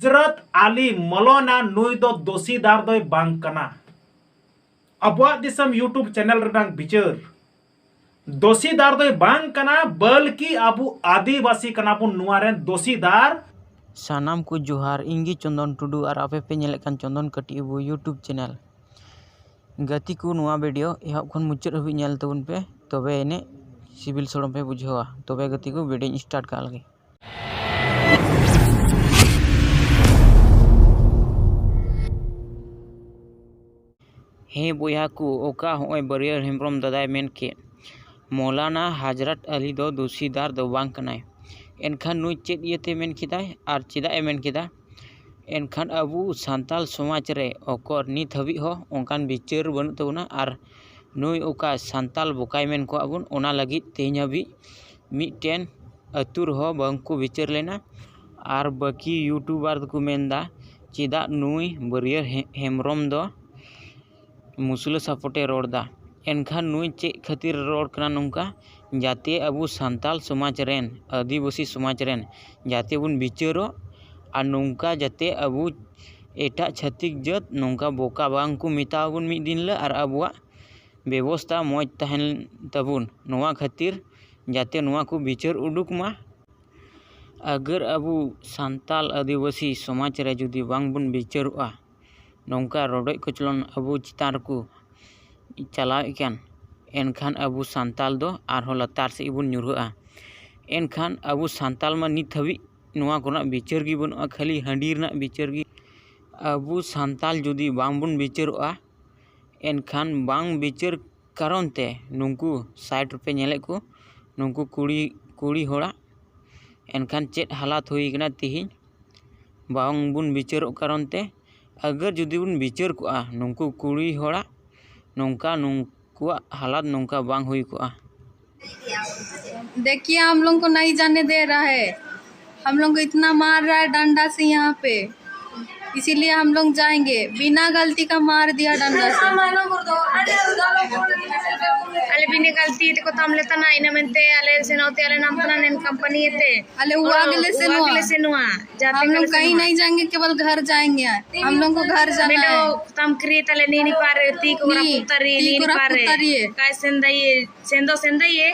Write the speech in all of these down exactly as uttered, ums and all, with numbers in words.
ᱦᱚᱡᱨᱚᱛ ᱟᱞᱤ ᱢᱚᱞᱚᱱᱟ ᱱᱩᱭ ᱫᱚ ᱫᱳᱥᱤᱫᱟᱨ ᱫᱚᱭ ᱵᱟᱝ ᱠᱟᱱᱟ᱾ ᱟᱵᱚᱣᱟᱜ ᱫᱤᱥᱚᱢ YouTube ᱪᱮᱱᱮᱞ ᱨᱮᱱᱟᱜ ᱵᱤᱪᱟᱹᱨ, ᱫᱳᱥᱤᱫᱟᱨ ᱫᱚᱭ ᱵᱟᱝ ᱠᱟᱱᱟ, ᱵᱚᱞᱠᱤ ᱟᱵᱚ ᱟᱹᱫᱤᱵᱟᱹᱥᱤ ᱠᱟᱱᱟ ᱵᱚᱱ ᱱᱚᱣᱟ ᱨᱮᱱ ᱫᱳᱥᱤᱫᱟᱨ᱾ ᱥᱟᱱᱟᱢ ᱠᱚ ᱡᱚᱦᱟᱨ, ᱤᱧ ᱜᱮ ᱪᱚᱱᱫᱚᱱ ᱴᱩᱰᱩ ᱟᱨ ᱟᱯᱮ ᱯᱮ ᱧᱮᱞᱮᱫ ᱠᱟᱱ ᱪᱚᱱᱫᱚᱱ ᱠᱟᱹᱴᱤᱡ ᱟᱵᱚ YouTube ᱪᱮᱱᱮᱞ᱾ ᱜᱟᱛᱮ ᱠᱚ, ᱱᱚᱣᱟ ᱵᱷᱤᱰᱤᱭᱳ ᱮᱦᱚᱵ ᱠᱷᱚᱱ ᱢᱩᱪᱟᱹᱫ ᱦᱟᱹᱵᱤᱡ ᱧᱮᱞ ᱛᱟᱵᱚᱱ ᱯᱮ, ᱛᱚᱵᱮ ᱮᱱᱮᱡ ᱥᱤᱵᱤᱞ ᱥᱚᱲᱚᱢ ᱯᱮ ᱵᱩᱡᱷᱟᱹᱣᱟ᱾ ᱛᱚᱵᱮ ᱜᱟᱛᱮ ᱠᱚ, ᱵᱷᱤᱰᱤᱭᱳᱧ ᱥᱴᱟᱨᱴ ᱠᱟᱜ ᱞᱮᱜᱮ᱾ ᱦᱮᱸ ᱵᱚᱭᱦᱟ ᱠᱚ, ᱚᱠᱟ ᱦᱚᱸᱜᱼᱚᱭ ᱵᱟᱹᱨᱭᱟᱹᱲ ᱦᱮᱢᱵᱨᱚᱢ ᱫᱟᱫᱟᱭ ᱢᱮᱱ ᱠᱮᱫ, ᱢᱚᱣᱞᱟᱱᱟ ᱦᱟᱡᱨᱟᱛ ᱟᱞᱤ ᱫᱚ ᱫᱳᱥᱤᱫᱟᱨ ᱫᱚ ᱵᱟᱝ ᱠᱟᱱᱟᱭ᱾ ᱮᱱᱠᱷᱟᱱ ᱱᱩᱭ ᱪᱮᱫ ᱤᱭᱟᱹᱛᱮ ᱢᱮᱱ ᱠᱮᱫᱟᱭ ᱟᱨ ᱪᱮᱫᱟᱜ ᱮ ᱢᱮᱱ ᱠᱮᱫᱟ? ᱮᱱᱠᱷᱟᱱ ᱟᱵᱚ ᱥᱟᱱᱛᱟᱞ ᱥᱚᱢᱟᱡᱽ ᱨᱮ ᱚᱠᱚᱨ ᱱᱤᱛ ᱦᱟᱹᱵᱤᱡ ᱦᱚᱸ ᱚᱱᱠᱟᱱ ᱵᱤᱪᱟᱹᱨ ᱵᱟᱹᱱᱩᱜ ᱛᱟᱵᱚᱱᱟ᱾ ᱟᱨ ᱱᱩᱭ ᱚᱠᱟ ᱥᱟᱱᱛᱟᱞ ᱵᱚᱠᱟᱭ ᱢᱮᱱ ᱠᱚᱣᱟ ᱵᱚᱱ, ᱚᱱᱟ ᱞᱟᱹᱜᱤᱫ ᱛᱮᱦᱮᱧ ᱦᱟᱹᱵᱤᱡ ᱢᱤᱫᱴᱮᱱ ᱟᱹᱛᱩ ᱨᱮᱦᱚᱸ ᱵᱟᱝ ᱠᱚ ᱵᱤᱪᱟᱹᱨ ᱞᱮᱱᱟ᱾ ᱟᱨ ᱵᱟᱹᱠᱤ ᱭᱩᱴᱩᱵᱟᱨ ᱫᱚᱠᱚ ᱢᱮᱱᱫᱟ, ᱪᱮᱫᱟᱜ ᱱᱩᱭ ᱵᱟᱹᱨᱭᱟᱹᱲ ᱦᱮ-, ᱦᱮᱢᱵᱨᱚᱢ ᱫᱚ ᱢᱩᱥᱞᱟᱹ ᱥᱟᱯᱳᱨᱴᱮ ᱨᱚᱲ ᱮᱫᱟ? ᱮᱱᱠᱷᱟᱱ ᱱᱩᱭ ᱪᱮᱫ ᱠᱷᱟᱹᱛᱤᱨ ᱨᱚᱲ ᱠᱟᱱᱟ ᱱᱚᱝᱠᱟ? ᱡᱟᱛᱮ ᱟᱵᱚ ᱥᱟᱱᱛᱟᱞ ᱥᱚᱢᱟᱡᱽ ᱨᱮᱱ, ᱟᱹᱫᱤᱵᱟᱹᱥᱤ ᱥᱚᱢᱟᱡᱽ ᱨᱮᱱ ᱡᱟᱛᱮ ᱵᱚᱱ ᱵᱤᱪᱟᱹᱨᱚᱜ, ᱟᱨ ᱱᱚᱝᱠᱟ ᱡᱟᱛᱮ ᱟᱵᱚ ᱮᱴᱟᱜ ᱪᱷᱟᱹᱛᱤᱠ ᱡᱟᱹᱛ ᱱᱚᱝᱠᱟ ᱵᱚᱠᱟ ᱵᱟᱝ ᱠᱚ ᱢᱮᱛᱟᱣ ᱵᱚᱱ ᱢᱤᱫ ᱫᱤᱱ ᱦᱤᱞᱳᱜ, ᱟᱨ ᱟᱵᱚᱣᱟᱜ ᱵᱮᱵᱚᱥᱛᱟ ᱢᱚᱡᱽ ᱛᱟᱦᱮᱱ ᱛᱟᱵᱚᱱ᱾ ᱱᱚᱣᱟ ᱠᱷᱟᱹᱛᱤᱨ ᱡᱟᱛᱮ ᱱᱚᱣᱟ ᱠᱚ ᱵᱤᱪᱟᱹᱨ ᱩᱰᱩᱠ ᱢᱟ᱾ ᱟᱜᱟᱨ ᱟᱵᱚ ᱥᱟᱱᱛᱟᱞ ᱟᱹᱫᱤᱵᱟᱹᱥᱤ ᱥᱚᱢᱟᱡᱽ ᱨᱮ ᱡᱩᱫᱤ ᱵᱟᱝ ᱵᱚᱱ ᱵᱤᱪᱟᱹᱨᱚᱜᱼᱟ, ᱱᱚᱝᱠᱟ ᱨᱚᱰᱚᱡ ᱠᱚᱪᱞᱚᱱ ᱟᱵᱚ ᱪᱮᱛᱟᱱ ᱨᱮᱠᱚ ᱪᱟᱞᱟᱣᱮᱫ ᱠᱟᱱ, ᱮᱱᱠᱷᱟᱱ ᱟᱵᱚ ᱥᱟᱱᱛᱟᱞ ᱫᱚ ᱟᱨᱦᱚᱸ ᱞᱟᱛᱟᱨ ᱥᱮᱫ ᱵᱚᱱ ᱧᱩᱨᱦᱟᱹᱜᱼᱟ᱾ ᱮᱱᱠᱷᱟᱱ ᱟᱵᱚ ᱥᱟᱱᱛᱟᱞ ᱢᱟ ᱱᱤᱛ ᱦᱟᱹᱵᱤᱡ ᱱᱚᱣᱟ ᱠᱚᱨᱮᱱᱟᱜ ᱵᱤᱪᱟᱹᱨ ᱜᱮ ᱵᱟᱹᱱᱩᱜᱼᱟ, ᱠᱷᱟᱹᱞᱤ ᱦᱟᱺᱰᱤ ᱨᱮᱱᱟᱜ ᱵᱤᱪᱟᱹᱨ ᱜᱮ᱾ ᱟᱵᱚ ᱥᱟᱱᱛᱟᱞ ᱡᱩᱫᱤ ᱵᱟᱝ ᱵᱚᱱ ᱵᱤᱪᱟᱹᱨᱚᱜᱼᱟ, ᱮᱱᱠᱷᱟᱱ ᱵᱟᱝ ᱵᱤᱪᱟᱹᱨ ᱠᱟᱨᱚᱱ ᱛᱮ ᱱᱩᱠᱩ ᱥᱟᱭᱤᱰ ᱨᱮᱯᱮ ᱧᱮᱞᱮᱫ ᱠᱚ, ᱱᱩᱠᱩ ᱠᱩᱲᱤ, ᱠᱩᱲᱤ ᱦᱚᱲᱟᱜ ᱮᱱᱠᱷᱟᱱ ᱪᱮᱫ ᱦᱟᱞᱟᱛ ᱦᱩᱭ ᱠᱟᱱᱟ ᱛᱤᱦᱤᱧ? ᱵᱟᱝ ᱵᱚᱱ ᱵᱤᱪᱟᱹᱨᱚᱜ ᱠᱟᱨᱚᱱ ᱛᱮ᱾ ᱟᱜᱟᱨ ᱡᱩᱫᱤ ᱵᱚᱱ ᱵᱤᱪᱟᱹᱨ ᱠᱚᱜᱼᱟ, ᱱᱩᱠᱩ ᱠᱩᱲᱤ ᱦᱚᱲᱟᱜ ᱱᱚᱝᱠᱟ, ᱱᱩᱠᱩᱣᱟᱜ ᱦᱟᱞᱟᱛ ᱱᱚᱝᱠᱟ ᱵᱟᱝ ᱦᱩᱭ ᱠᱚᱜᱼᱟ᱾ देखिए, हम लोग को नहीं जाने दे रहा है, हम लोग को इतना मार रहा है डंडा से यहाँ पे। इसीलिए हम लोग जाएंगे। बिना गलती का मार दिया डंडा से। ᱟᱞᱮ ᱵᱤᱱᱟᱹ ᱜᱟᱹᱞᱛᱤ ᱛᱮᱠᱚ ᱛᱟᱢ ᱞᱮ ᱛᱟᱦᱮᱱᱟ, ᱤᱱᱟᱹ ᱢᱮᱱᱛᱮ ᱟᱞᱮ ᱥᱮᱱᱚᱜ ᱛᱮ ᱟᱞᱮ ᱱᱟᱢ ᱛᱟᱱᱟ ᱱᱮᱱ ᱠᱟᱢᱯᱟᱱᱤ ᱮᱛᱮ᱾ ᱟᱞᱮ ᱚᱲᱟᱜ ᱜᱮᱞᱮ ᱥᱮᱱᱚᱜᱼᱟ᱾ ᱜᱮᱞᱮ ᱥᱮᱱᱚᱜᱼᱟ᱾ ᱡᱟᱦᱟᱸ हम लोग कहीं नहीं जाएंगे, केवल घर जाएंगे। हम लोग को घर जाना है। ᱛᱟᱢ ᱠᱨᱤᱭᱮᱛ ᱟᱞᱮ ᱱᱤ ᱱᱤ ᱯᱟᱨᱮ ᱛᱤ ᱠᱚ ᱨᱟᱹᱯᱩᱫ ᱛᱟᱨᱤ, ᱱᱤ ᱱᱤ ᱯᱟᱨᱮ᱾ ᱠᱟᱭ ᱥᱮᱱ ᱫᱟᱭᱮ, ᱥᱮᱱ ᱫᱚ ᱥᱮᱱ ᱫᱟᱭᱮ,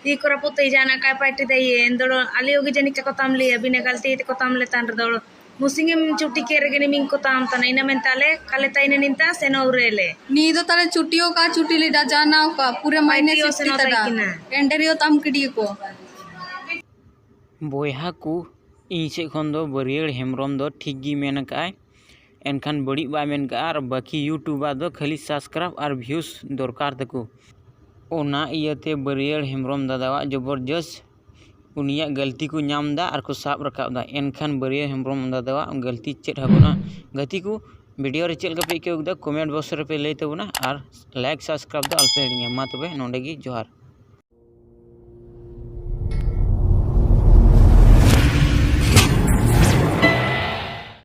ᱛᱤ ᱠᱚ ᱨᱟᱹᱯᱩᱫ ᱛᱟᱭ ᱡᱟᱦᱟᱱᱟᱜ ᱠᱟᱭ ᱯᱟᱭᱴᱤ ᱫᱟᱭᱮ, ᱮᱱᱫᱚᱲᱚ ᱟᱞᱮ ᱚᱜᱮ ᱡᱟᱹᱱᱤᱡ ᱠᱟᱠᱚ ᱛᱟᱢ ᱞᱮᱭᱟ, ᱵᱤᱱᱟᱹ ᱜᱟᱹᱞᱛᱤ ᱛᱮᱠᱚ ᱛᱟᱢ ᱞᱮ ᱛᱟᱱ ᱨᱮᱫᱚ᱾ ᱢᱩᱥᱤᱝᱮᱢ ᱪᱩᱴᱤ ᱠᱮ ᱨᱮᱜᱮ ᱱᱤᱢᱤᱝ ᱠᱚ ᱛᱟᱢ ᱛᱟᱱᱟ, ᱤᱱᱟᱹ ᱢᱮᱱᱛᱮ ᱟᱞᱮ ᱠᱟᱞᱮ ᱛᱟᱭᱱᱮ ᱱᱤᱱᱛᱟ ᱥᱮᱱᱚ ᱩᱨᱮᱞᱮ᱾ ᱱᱤᱭᱟᱹ ᱫᱚ ᱛᱟᱞᱮ ᱪᱩᱴᱤᱭᱚ ᱠᱟ ᱪᱩᱴᱤ ᱞᱮ ᱰᱟᱡᱟᱱᱟᱣ ᱠᱟ, ᱯᱩᱨᱟᱹ ᱢᱟᱭᱱᱮ ᱯᱟᱭᱴᱤᱭᱚ ᱥᱤᱯᱴᱤ ᱥᱮᱱᱚ ᱛᱟᱰᱟ᱾ ᱛᱟᱭᱠᱤᱱᱟ᱾ ᱮᱱᱰᱮᱨᱤᱭᱚ ᱛᱟᱢ ᱠᱤᱰᱤᱭᱚ ᱠᱚ᱾ ᱵᱚᱭᱦᱟ ᱠᱚ, ᱤᱧ ᱥᱮᱫ ᱠᱷᱚᱱ ᱫᱚ ᱵᱟᱹᱨᱭᱟᱹᱲ ᱦᱮᱢᱵᱨᱚᱢ ᱫᱚ ᱴᱷᱤᱠ ᱜᱮ ᱢᱮᱱ ᱟᱠᱟᱫᱼᱟᱭ, ᱮᱱᱠᱷᱟᱱ ᱵᱟᱹᱲᱤᱡ ᱵᱟᱭ ᱢᱮᱱ ᱠᱟᱜᱼᱟ᱾ ᱟᱨ ᱵᱟᱹᱠᱤ YouTuber ᱫᱚ ᱠᱷᱟᱹᱞᱤ subscribe ᱟᱨ views ᱫᱚᱨᱠᱟᱨ ᱛᱟᱠᱚ᱾ ᱚᱱᱟ ᱤᱭᱟᱹᱛᱮ ᱵᱟᱹᱨᱭᱟᱹᱲ ᱦᱮᱢᱵᱨᱚᱢ ᱫᱟᱫᱟᱣᱟᱜ ᱡᱚᱵᱚᱨᱡᱚᱥ ᱩᱱᱤᱭᱟᱜ ᱜᱟᱹᱞᱛᱤ ᱠᱚ ᱧᱟᱢ ᱮᱫᱟ ᱟᱨ ᱠᱚ ᱥᱟᱵ ᱨᱟᱠᱟᱵ ᱮᱫᱟ᱾ ᱮᱱᱠᱷᱟᱱ ᱵᱟᱹᱨᱭᱟᱹᱲ ᱦᱮᱢᱵᱨᱚᱢ ᱫᱟᱫᱟᱣᱟᱜ ᱜᱟᱹᱞᱛᱤ ᱪᱮᱫ ᱦᱚᱸ ᱵᱟᱹᱱᱩᱜᱼᱟ᱾ ᱜᱟᱛᱮ ᱠᱚ, video ᱨᱮ ᱪᱮᱫ ᱞᱮᱠᱟ ᱯᱮ ᱟᱹᱭᱠᱟᱹᱣ ᱠᱮᱫᱟ, comment box ᱨᱮᱯᱮ ᱞᱟᱹᱭ ᱛᱟᱵᱚᱱᱟ ᱟᱨ like subscribe ᱫᱚ ᱟᱞᱚᱯᱮ ᱦᱤᱲᱤᱧᱟ᱾ ᱢᱟ ᱛᱚᱵᱮ ᱱᱚᱸᱰᱮ ᱜᱮ ᱡᱚᱦᱟᱨ᱾